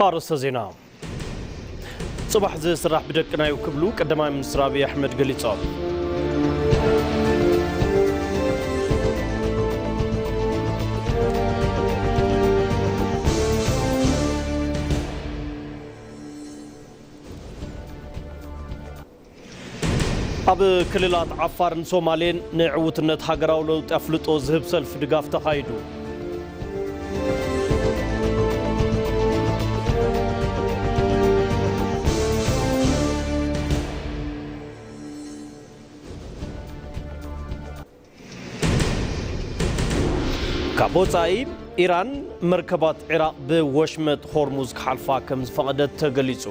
ኣርእስተ ዜና። ጽባሕ ዝስራሕ ብደቅና እዩ ክብሉ ቀዳማይ ሚኒስትር ኣብይ ኣሕመድ ገሊጾም። ኣብ ክልላት ዓፋርን ሶማሌን ንዕውትነት ሃገራዊ ለውጢ ኣፍልጦ ዝህብ ሰልፊ ድጋፍ ተኻይዱ። ካብ ወጻኢ፣ ኢራን መርከባት ዒራቕ ብወሽመጥ ሆርሙዝ ክሓልፋ ከም ዝፈቐደት ተገሊጹ።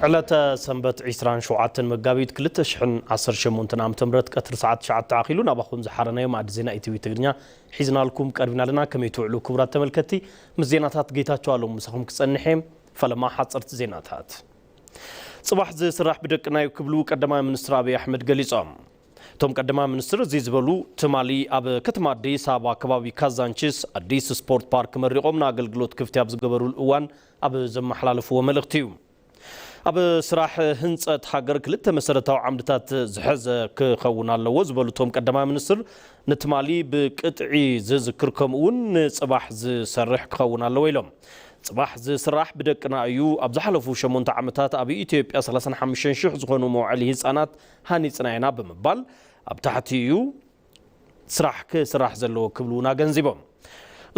ዕለተ ሰንበት ዕስራን ሸውዓተን መጋቢት ክልተ ሽሕን ዓሰርተ ሸሞንተን ዓመተ ምህረት ቀትሪ ሰዓት ትሽዓተ ኣኺሉ ናባኹም ዝሓረናዮ ማዕዲ ዜና ኢቲቪ ትግርኛ ሒዝናልኩም ቀርቢና ኣለና። ከመይ ትውዕሉ ክቡራት ተመልከትቲ? ምስ ዜናታት ጌታቸው ኣለሙ ምሳኹም ክጸንሕ እየ። ፈለማ ሓጸርቲ ዜናታት። ጽባሕ ዝስራሕ ብደቅና እዩ ክብሉ ቀዳማይ ሚኒስትር ኣብይ ኣሕመድ ገሊጾም። እቶም ቀዳማይ ሚኒስትር እዚ ዝበሉ ትማሊ ኣብ ከተማ ኣዲስ ኣበባ ከባቢ ካዛንቺስ ኣዲስ ስፖርት ፓርክ መሪቖም ንኣገልግሎት ክፍቲ ኣብ ዝገበሩሉ እዋን ኣብ ዘመሓላለፍዎ መልእኽቲ እዩ። ኣብ ስራሕ ህንጸት ሃገር ክልተ መሰረታዊ ዓምድታት ዝሐዘ ክኸውን ኣለዎ ዝበሉ እቶም ቀዳማይ ሚኒስትር፣ ንትማሊ ብቅጥዒ ዝዝክር ከምኡ እውን ንጽባሕ ዝሰርሕ ክኸውን ኣለዎ ኢሎም። ጽባሕ ዝስራሕ ብደቅና እዩ። ኣብ ዝሓለፉ ሸሞንተ ዓመታት ኣብ ኢትዮጵያ ሰላሳን ሓሙሽተን ሽሕ ዝኾኑ መውዓሊ ህጻናት ሃኒጽና ኢና ብምባል ኣብ ታሕቲ እዩ ስራሕ ክስራሕ ዘለዎ ክብሉ እውን ኣገንዚቦም።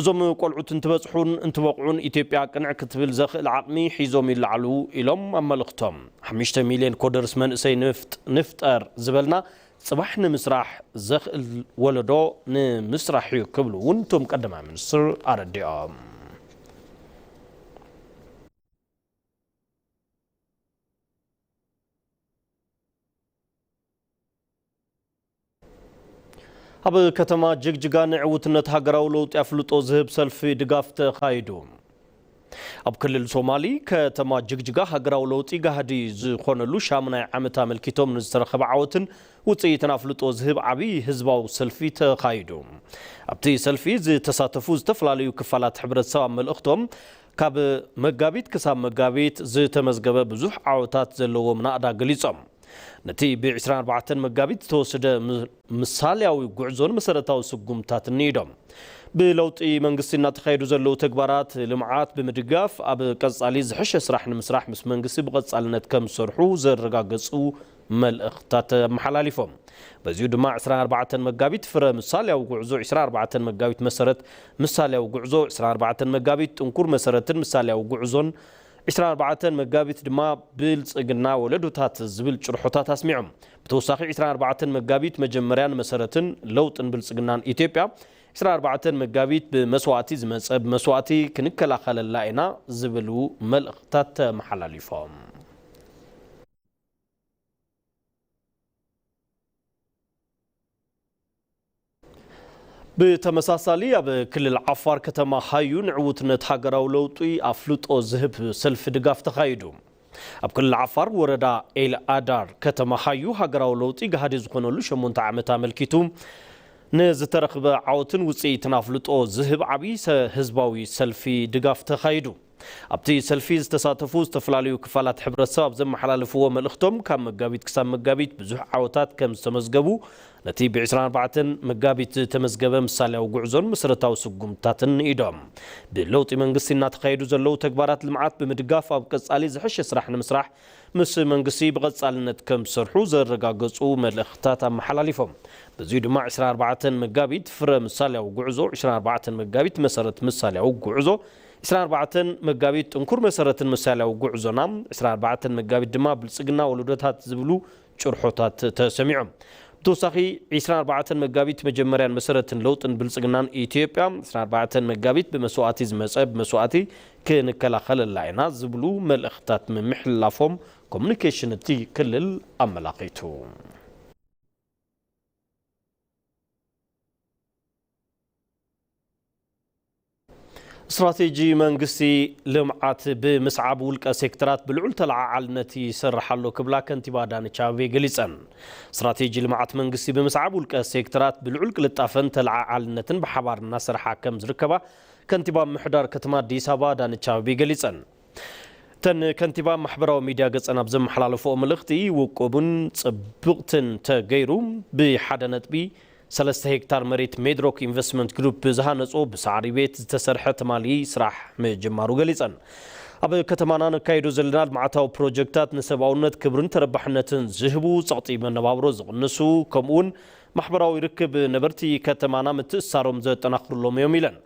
እዞም ቆልዑት እንትበጽሑን እንትበቕዑን ኢትዮጵያ ቅንዕ ክትብል ዘኽእል ዓቕሚ ሒዞም ይለዓሉ ኢሎም ኣብ መልእኽቶም። ሓሙሽተ ሚልዮን ኮደርስ መንእሰይ ንፍጥ-፣ ንፍጠር ዝበልና ጽባሕ ንምስራሕ ዘኽእል ወለዶ ንምስራሕ እዩ ክብሉ እውን እቶም ቀዳማይ ሚኒስትር ኣረዲኦም። ኣብ ከተማ ጅግጅጋ ንዕውትነት ሃገራዊ ለውጢ ኣፍልጦ ዝህብ ሰልፊ ድጋፍ ተኻይዱ። ኣብ ክልል ሶማሊ ከተማ ጅግጅጋ ሃገራዊ ለውጢ ጋህዲ ዝኾነሉ ሻሙናይ ዓመት ኣመልኪቶም ንዝተረኸበ ዓወትን ውጽኢትን ኣፍልጦ ዝህብ ዓብዪ ህዝባዊ ሰልፊ ተኻይዱ። ኣብቲ ሰልፊ ዝተሳተፉ ዝተፈላለዩ ክፋላት ሕብረተሰብ ኣብ መልእኽቶም፣ ካብ መጋቢት ክሳብ መጋቢት ዝተመዝገበ ብዙሕ ዓወታት ዘለዎም ናእዳ ገሊጾም። ነቲ ብ ዕስራን ኣርባዕተን መጋቢት ዝተወሰደ ም-፣ ምሳሌያዊ ጉዕዞን መሰረታዊ ስጉምታትን ንኢዶም። ብለውጢ መንግስቲ እናተኻየዱ ዘለዉ ተግባራት ልምዓት ብምድጋፍ፣ ኣብ ቀጻሊ ዝሐሸ ስራሕ ንምስራሕ ምስ መንግስቲ ብቐጻልነት ከም ዝሰርሑ ዘረጋገጹ መልእኽታት ኣመሓላሊፎም። በዚሁ ድማ ዕስራን ኣርባዕተን መጋቢት ፍረ ምሳሌያዊ ጉዕዞ፣ ዕስራን ኣርባዕተን መጋቢት መሰረት ምሳሌያዊ ጉዕዞ፣ ዕስራን ኣርባዕተን መጋቢት ጥንኩር መሰረትን ምሳሌያዊ ጉዕዞን፣ ዕስራን ኣርባዕተን መጋቢት ድማ ብልጽግና ወለዶታት ዝብል ጭርሖታት ኣስሚዖም። ብተወሳኺ ዕስራን ኣርባዕተን መጋቢት መጀመርያን መሰረትን ለውጥን ብልጽግናን ኢትዮጵያ፣ ዕስራን ኣርባዕተን መጋቢት ብመስዋእቲ ዝመጸ ብመስዋእቲ ክንከላኸለላ ኢና ዝብሉ መልእኽታት ተመሓላሊፎም። ብተመሳሳሊ ኣብ ክልል ዓፋር ከተማ ሃዩ ንዕውትነት ሃገራዊ ለውጢ ኣፍልጦ ዝህብ ሰልፊ ድጋፍ ተኻይዱ። ኣብ ክልል ዓፋር ወረዳ ኤል ኣዳር ከተማ ሃዩ ሃገራዊ ለውጢ ጋህዲ ዝኾነሉ ሸሞንተ ዓመት ኣመልኪቱ ንዝተረኽበ ዓወትን ውጽኢትን ኣፍልጦ ዝህብ ዓብዪ ሰ-፣ ህዝባዊ ሰልፊ ድጋፍ ተኻይዱ። ኣብቲ ሰልፊ ዝተሳተፉ ዝተፈላለዩ ክፋላት ሕብረተሰብ ኣብ ዘመሓላለፍዎ መልእኽቶም፣ ካብ መጋቢት ክሳብ መጋቢት ብዙሕ ዓወታት ከም ዝተመዝገቡ፣ ነቲ ብ ዕስራን ኣርባዕተን መጋቢት ዝተመዝገበ ምሳሌያዊ ጉዕዞን መሰረታዊ ስጉምትታትን ንኢዶም። ብለውጢ መንግስቲ እናተኻየዱ ዘለዉ ተግባራት ልምዓት ብምድጋፍ፣ ኣብ ቀጻሊ ዝሐሸ ስራሕ ንምስራሕ ምስ መንግስቲ ብቐጻልነት ከም ዝሰርሑ ዘረጋገጹ መልእኽትታት ኣመሓላሊፎም። በዚሁ ድማ ዕስራን ኣርባዕተን መጋቢት ፍረ ምሳሌያዊ ጉዕዞ፣ ዕስራን ኣርባዕተን መጋቢት መሰረት ምሳሌያዊ ጉዕዞ፣ ዕስራን ኣርባዕተን መጋቢት ጥንኩር መሰረትን ምሳሌያዊ ጉዕዞና፣ ዕስራን ኣርባዕተን መጋቢት ድማ ብልጽግና ወለዶታት ዝብሉ ጭርሖታት ተሰሚዖም። ብተወሳኺ፣ ዕስራን ኣርባዕተን መጋቢት መጀመርያን መሰረትን ለውጥን ብልጽግናን ኢትዮጵያ፣ ዕስራን ኣርባዕተን መጋቢት ብመስዋእቲ ዝመጸ ብመስዋእቲ ክንከላኸለላ ኢና ዝብሉ መልእኽታት ምምሕልላፎም ኮሙኒኬሽን እቲ ክልል ኣመላኺቱ። ስትራቴጂ መንግስቲ ልምዓት ብምስዓብ ውልቀ ሴክተራት ብልዑል ተለዓዓልነት ይሰርሕ ኣሎ ክብላ ከንቲባ ኣዳነች ኣቤቤ ገሊፀን። ስትራቴጂ ልምዓት መንግስቲ ብምስዓብ ውልቀ ሴክተራት ብልዑል ቅልጣፈን ተለዓዓልነትን ብሓባር እናሰርሓ ከም ዝርከባ ከንቲባ ምምሕዳር ከተማ ኣዲስ ኣበባ ኣዳነች ኣቤቤ ገሊፀን። እተን ከንቲባ ማሕበራዊ ሚድያ ገፀን ኣብ ዘመሓላለፈኦ መልእኽቲ ውቁብን ፅብቕትን ተገይሩ ብሓደ ነጥቢ ሰለስተ ሄክታር መሬት ሜድሮክ ኢንቨስትመንት ግሩፕ ዝሃነጾ ብሳዕሪ ቤት ዝተሰርሐ ትማሊ ስራሕ ምጅማሩ ገሊጸን። ኣብ ከተማና ነካይዶ ዘለና ልምዓታዊ ፕሮጀክታት ንሰብኣውነት ክብርን ተረባሕነትን ዝህቡ፣ ጸቕጢ መነባብሮ ዝቕንሱ፣ ከምኡውን ማሕበራዊ ርክብ ነበርቲ ከተማና ምትእስሳሮም ዘጠናኽሩሎም እዮም ኢለን።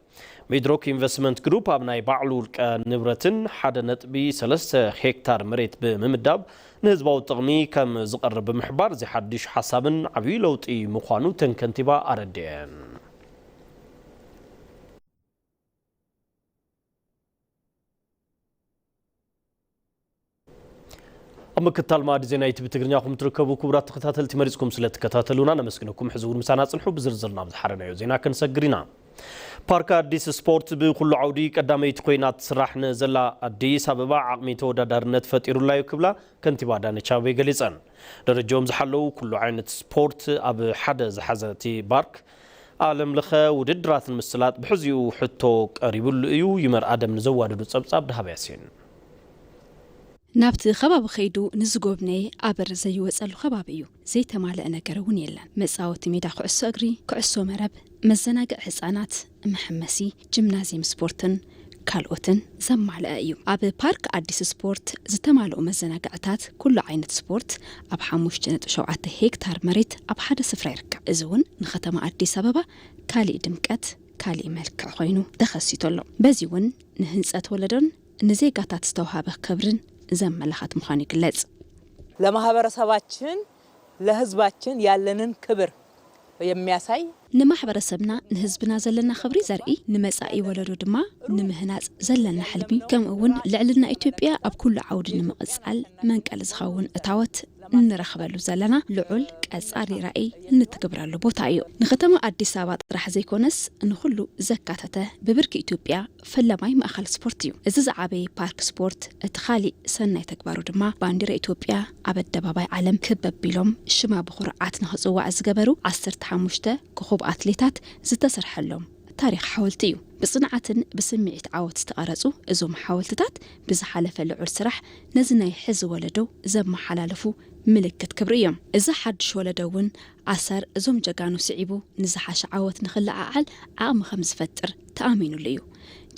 ሚድሮክ ኢንቨስትመንት ግሩፕ ኣብ ናይ ባዕሉ ውልቀ ንብረትን ሓደ ነጥቢ ሰለስተ ሄክታር መሬት ብምምዳብ ንህዝባዊ ጥቕሚ ከም ዝቐርብ ብምሕባር፣ እዚ ሓድሽ ሓሳብን ዓብዪ ለውጢ ምዃኑ እተን ከንቲባ ኣረዲአን። ኣብ ምክታል ማዕዲ ዜና ዩቲቪ ትግርኛ ኹም ትርከቡ ክቡራት ተኸታተልቲ፣ መሪጽኩም ስለ ትከታተሉና ነመስግነኩም። ሕዚ እውን ምሳና ጽንሑ፣ ብዝርዝር ናብ ዝሓረናዮ ዜና ክንሰግር ኢና። ፓርክ ኣዲስ ስፖርት ብኩሉ ዓውዲ ቀዳመይቲ ኮይና ትስራሕ ንዘላ ኣዲስ ኣበባ ዓቕሚ ተወዳዳርነት ፈጢሩላ እዩ ክብላ ከንቲባ ኣዳነች ኣቤቤ ገሊጸን። ደረጃኦም ዝሓለዉ ኩሉ ዓይነት ስፖርት ኣብ ሓደ ዝሓዘ እቲ ፓርክ፣ ዓለም ለኸ ውድድራት ንምስላጥ ብሕዚኡ ሕቶ ቀሪብሉ እዩ። ይመር ኣደም ንዘዋደዱ ጸብጻብ ደሃብ ያሲን። ናብቲ ከባቢ ከይዱ ንዝጎብነየ ኣበር ዘይወጸሉ ከባቢ እዩ። ዘይተማልአ ነገር እውን የለን። መጻወቲ ሜዳ ኩዕሶ እግሪ፣ ኩዕሶ መረብ፣ መዘናግዒ ህጻናት፣ መሐመሲ፣ ጂምናዝየም ስፖርትን ካልኦትን ዘማልአ እዩ። ኣብ ፓርክ ኣዲስ ስፖርት ዝተማልኡ መዘናግዕታት፣ ኩሉ ዓይነት ስፖርት ኣብ ሓሙሽተ ነጥቢ ሸውዓተ ሄክታር መሬት ኣብ ሓደ ስፍራ ይርከብ። እዚ እውን ንከተማ ኣዲስ ኣበባ ካሊእ ድምቀት፣ ካሊእ መልክዕ ኮይኑ ተኸሲቱ ኣሎ። በዚ እውን ንህንጸት ወለዶን ንዜጋታት ዝተዋሃበ ክብርን ዘመላኸት ምዃኑ ይግለጽ። ለማህበረሰባችን ለህዝባችን ያለንን ክብር የሚያሳይ፣ ንማሕበረሰብና ንህዝብና ዘለና ክብሪ ዘርኢ፣ ንመጻኢ ወለዶ ድማ ንምህናጽ ዘለና ሕልሚ፣ ከምኡ እውን ልዕልና ኢትዮጵያ ኣብ ኩሉ ዓውዲ ንምቕጻል መንቀሊ ዝኸውን እታወት እንረኽበሉ ዘለና ልዑል ቀጻሊ ራእይ እንትግብረሉ ቦታ እዩ። ንከተማ ኣዲስ ኣበባ ጥራሕ ዘይኮነስ ንኹሉ ዘካተተ ብብርኪ ኢትዮጵያ ፈለማይ ማእኸል ስፖርት እዩ። እዚ ዝዓበየ ፓርክ ስፖርት እቲ ካሊእ ሰናይ ተግባሩ ድማ ባንዲራ ኢትዮጵያ ኣብ ኣደባባይ ዓለም ክብ ኣቢሎም ሽማ ብኹርዓት ንኽፅዋዕ ዝገበሩ ዓሰርተ ሓሙሽተ ኮኾብ ኣትሌታት ዝተሰርሐሎም ታሪኽ ሓወልቲ እዩ። ብፅንዓትን ብስምዒት ዓወት ዝተቐረፁ እዞም ሓወልትታት ብዝሓለፈ ልዑል ስራሕ ነዚ ናይ ሕዚ ወለዶ ዘመሓላለፉ ምልክት ክብሪ እዮም። እዚ ሓድሽ ወለዶ እውን ኣሰር እዞም ጀጋኑ ስዒቡ ንዝሓሸ ዓወት ንኽለዓዓል ዓቕሚ ከም ዝፈጥር ተኣሚኑሉ እዩ።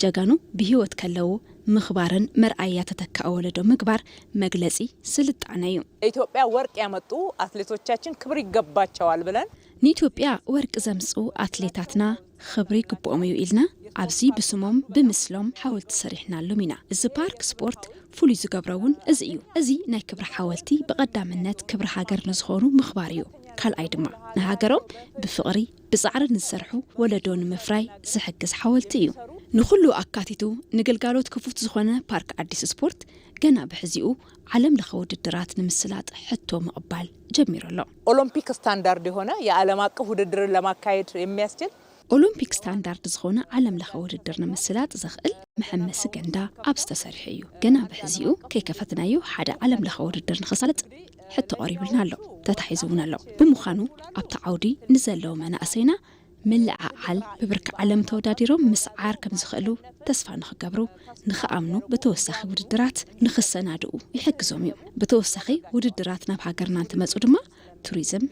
ጀጋኑ ብህይወት ከለዉ ምኽባርን መርኣያ ተተካኢ ወለዶ ምግባር መግለፂ ስልጣነ እዩ። ለኢትዮጵያ ወርቅ ያመጡ አትሌቶቻችን ክብር ይገባቸዋል ብለን ንኢትዮጵያ ወርቂ ዘምፅኡ ኣትሌታትና ክብሪ ይግብኦም እዩ ኢልና ኣብዚ ብስሞም ብምስሎም ሓወልቲ ሰሪሕናሎም ኢና። እዚ ፓርክ ስፖርት ፍሉይ ዝገብሮ እውን እዚ እዩ። እዚ ናይ ክብሪ ሓወልቲ ብቐዳምነት ክብሪ ሃገር ንዝኾኑ ምኽባር እዩ። ካልኣይ ድማ ንሃገሮም ብፍቕሪ ብፃዕሪ ንዝሰርሑ ወለዶ ንምፍራይ ዝሕግዝ ሓወልቲ እዩ። ንኹሉ ኣካቲቱ ንግልጋሎት ክፉት ዝኾነ ፓርክ ኣዲስ ስፖርት ገና ብሕዚኡ ዓለም ለኸ ውድድራት ንምስላጥ ሕቶ ምቕባል ጀሚሩ ኣሎ። ኦሎምፒክ ስታንዳርድ የሆነ የዓለም አቀፍ ውድድርን ለማካሄድ የሚያስችል ኦሎምፒክ ስታንዳርድ ዝኾነ ዓለም ለኸ ውድድር ንምስላጥ ዘኽእል መሐመሲ ገንዳ ኣብዚ ተሰሪሑ እዩ። ገና ብሕዚኡ ከይከፈትናዮ ሓደ ዓለም ለኸ ውድድር ንኸሳልጥ ሕቶ ቀሪቡልና ኣሎ፣ ተታሒዙ እውን ኣሎ። ብምዃኑ ኣብቲ ዓውዲ ንዘለዉ መናእሰይና ምልዕዓል ብብርኪ ዓለም ተወዳዲሮም ምስዓር ከም ዝኽእሉ ተስፋ ንኽገብሩ፣ ንኽኣምኑ፣ ብተወሳኺ ውድድራት ንኽሰናድኡ ይሕግዞም እዩ። ብተወሳኺ ውድድራት ናብ ሃገርና እንትመፁ ድማ ቱሪዝም፣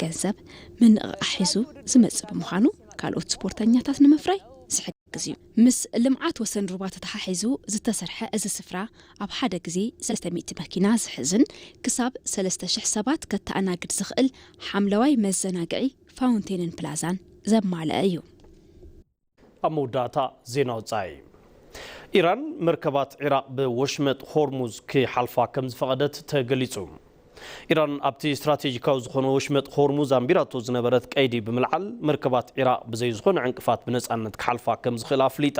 ገንዘብ፣ ምንቕቓሕ ሒዙ ዝመፅእ ብምዃኑ ካልኦት ስፖርተኛታት ንምፍራይ ዝሕግዝ እዩ። ምስ ልምዓት ወሰን ሩባ ተተሓሒዙ ዝተሰርሐ እዚ ስፍራ ኣብ ሓደ ግዜ ሰለስተ ሚእቲ መኪና ዝሕዝን ክሳብ ሰለስተ ሽሕ ሰባት ከተኣናግድ ዝኽእል ሓምለዋይ መዘናግዒ ፋውንቴንን ፕላዛን ዘማልአ እዩ። ኣብ መወዳእታ ዜና ወጻኢ። ኢራን መርከባት ዒራቕ ብወሽመጥ ሆርሙዝ ክሓልፋ ከም ዝፈቐደት ተገሊጹ። ኢራን ኣብቲ ስትራቴጂካዊ ዝኾነ ወሽመጥ ሆርሙዝ ኣንቢራቶ ዝነበረት ቀይዲ ብምልዓል፣ መርከባት ዒራቕ ብዘይ ዝኾነ ዕንቅፋት ብነጻነት ክሓልፋ ከም ዝኽእል ኣፍሊጣ።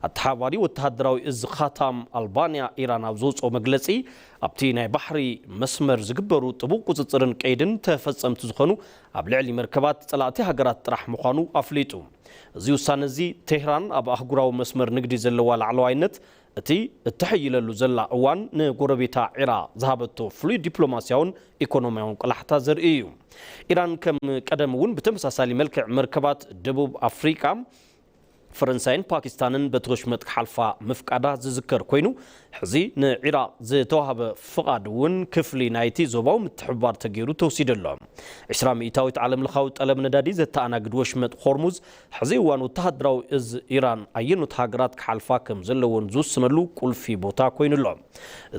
ኣተሓባባሪ ወተሃደራዊ እዚ ኻታም ኣልባንያ ኢራን ኣብ ዘውፅኦ መግለፂ፣ ኣብቲ ናይ ባሕሪ መስመር ዝግበሩ ጥቡቕ ቁፅፅርን ቀይድን ተፈፀምቲ ዝኾኑ ኣብ ልዕሊ መርከባት ፀላእቲ ሃገራት ጥራሕ ምዃኑ ኣፍሊጡ። እዚ ውሳነ እዚ ቴህራን ኣብ ኣህጉራዊ መስመር ንግዲ ዘለዋ ላዕለዋይነት እቲ እተሐይለሉ ዘላ እዋን ንጎረቤታ ዒራ ዝሃበቶ ፍሉይ ዲፕሎማስያውን ኢኮኖሚያውን ቆላሕታ ዘርኢ እዩ። ኢራን ከም ቀደም እውን ብተመሳሳሊ መልክዕ መርከባት ደቡብ ኣፍሪቃ፣ ፈረንሳይን ፓኪስታንን በቲ ወሽመጥ ክሓልፋ ምፍቃዳ ዝዝከር ኮይኑ፣ ሕዚ ንዒራቕ ዝተዋህበ ፍቓድ እውን ክፍሊ ናይቲ ዞባዊ ምትሕብባር ተገይሩ ተወሲዱ ኣሎ። ዕስራ ሚእታዊት ዓለምለኻዊ ጠለብ ነዳዲ ዘተኣናግድ ወሽመጥ ሆርሙዝ ሕዚ እዋን ወተሃደራዊ እዚ ኢራን ኣየኖት ሃገራት ክሓልፋ ከም ዘለዎን ዝውስነሉ ቁልፊ ቦታ ኮይኑ ኣሎ።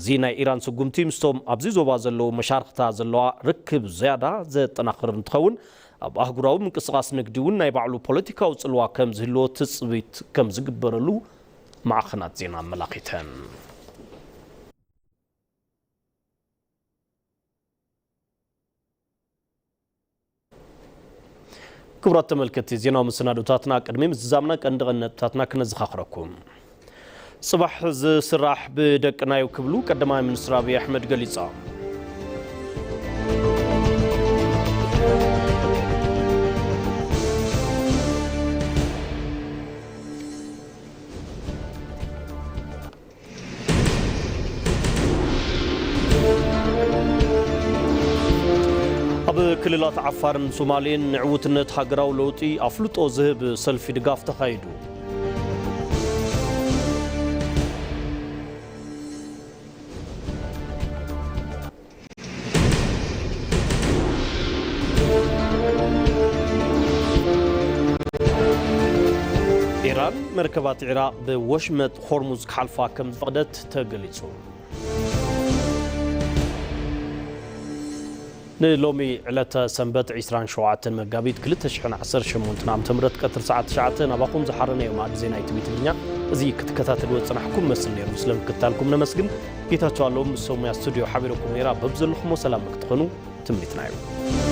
እዚ ናይ ኢራን ስጉምቲ ምስቶም ኣብዚ ዞባ ዘለዉ መሻርኽታ ዘለዋ ርክብ ዝያዳ ዘጠናኽር እንትኸውን፣ ኣብ ኣህጉራዊ ምንቅስቓስ ንግዲ እውን ናይ ባዕሉ ፖለቲካዊ ጽልዋ ከም ዝህልዎ ትጽቢት ከም ዝግበረሉ ማዕኸናት ዜና ኣመላኺተን። ክቡራት ተመልከትቲ፣ ዜናዊ መሰናዶታትና ቅድሚ ምዝዛምና ቀንዲ ቀንዲ ነጥብታትና ክነዘኻኽረኩም። ጽባሕ ዝስራሕ ብደቅናዩ ክብሉ ቀዳማይ ሚኒስትር ኣብይ ኣሕመድ ገሊጾም። ኣብ ክልላት ዓፋርን ሶማሌን ንዕውትነት ሃገራዊ ለውጢ ኣፍልጦ ዝህብ ሰልፊ ድጋፍ ተኻይዱ። ኢራን መርከባት ዒራቕ ብወሽመጥ ሆርሙዝ ክሓልፋ ከም ዝፈቕደት ተገሊጹ። ንሎሚ ዕለተ ሰንበት ዕስራን ሸውዓተን መጋቢት ክልተ ሽሕን ዓሰርተ ሸሞንተን ዓመተ ምህረት ቀትሪ ሰዓት ትሽዓተ ናባኹም ዝሓረናዮ መኣዲ ዜና ኢቲቪ ትግርኛ እዚ ክትከታተልዎ ዝጸናሕኩም መስል ነይሩ። ስለ ምክትታልኩም ነመስግን። ጌታቸው ኣለዎም ምስ ሰሙያ ስቱዲዮ ሓቢረኩም ነይራ። በብዘለኹሞ ሰላም ክትኾኑ ትምኒትና እዩ።